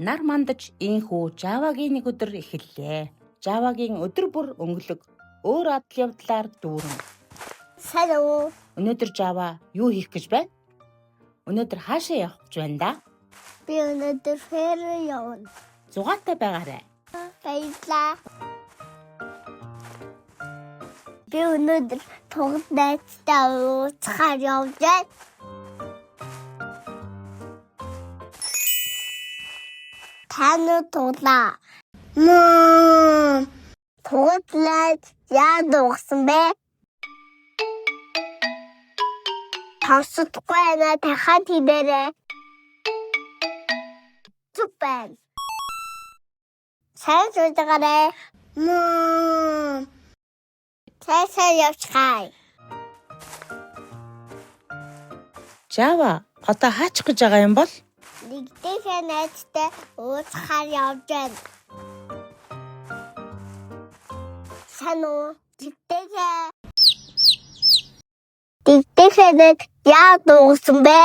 Нар мандаж ийнхүү Жавагийн нэг өдөр эхэллээ. Жавагийн өдөр бүр өнгөлөг өөр адал явдлаар дүүрэн. Сайн уу? Өнөөдөр Жава юу хийх гэж байна? Өнөөдөр хаашаа явах гэж байна да? Би өнөөдөр ферм явна. Зугаатай байгаарай. Баярлалаа. Би өнөөдөр тугад найзтай уулзахаар явж байна. Та нар туглаа. Мм. Тугад найз яа дуугсан бэ? Сонсохгүй байна дахиад хэлээрэй. Зүг байна. Сайн суугаарай. Мм. Сайн сайн явчихай. Жава одоо хаачих гэж байгаа юм бол? Нэгдээхээ найзтай уулзахаар явж байна. Сайн уу? Тэгтэйхээ. Тэгтэйхээ найз яа дуугсан бэ?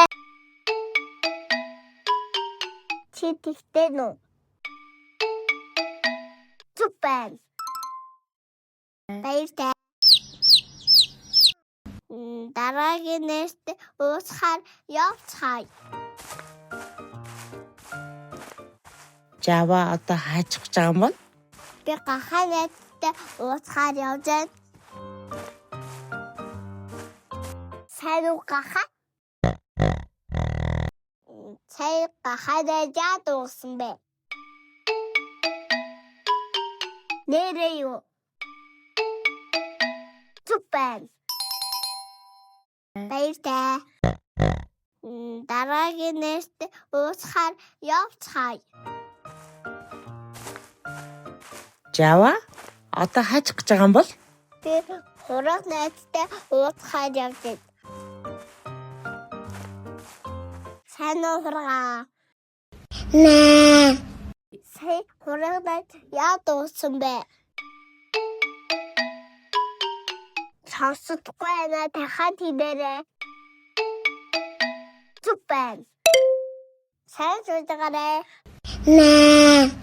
Чи тэгтээ нү? Зүг байна. Баяртай. Дараагийн найзтай уулзахаар явцгаая. Жава одоо хаачих гэж байгаа юм бол? Би гахаа найзтай уулзахаар явж байна. Сайн уу гахаа? Сая гахаа найз яа дуугсан бэ? Нэрээ юу? Зүг байна. Баяртай. Дараагийн найзтай уулзахаар явцгаая. Жава одоо хаачих гэж байгаа юм бол? Би хураг найзтай уулзахаар явж байна. Сайн уу хургаа? Нэ. Сая хураг найз яа дуусан бэ? Сонсохгүй байна дахиад хэлээрэй. Зүг байна. Сайн суугаарай. Нэ.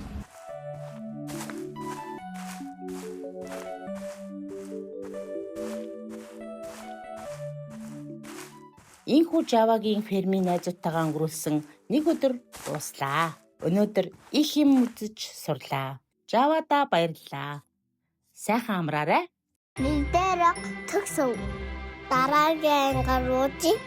Ийнхүү Жавагийн фермийн найзуудтайгаа өнгөрүүлсэн нэг өдөр дууслаа. Өнөөдөр их юм үзэж сурлаа. Жавадаа баярлалаа. Сайхан амраарай. Нэг дээр төгсөв. Дараагийн ангаар уучих.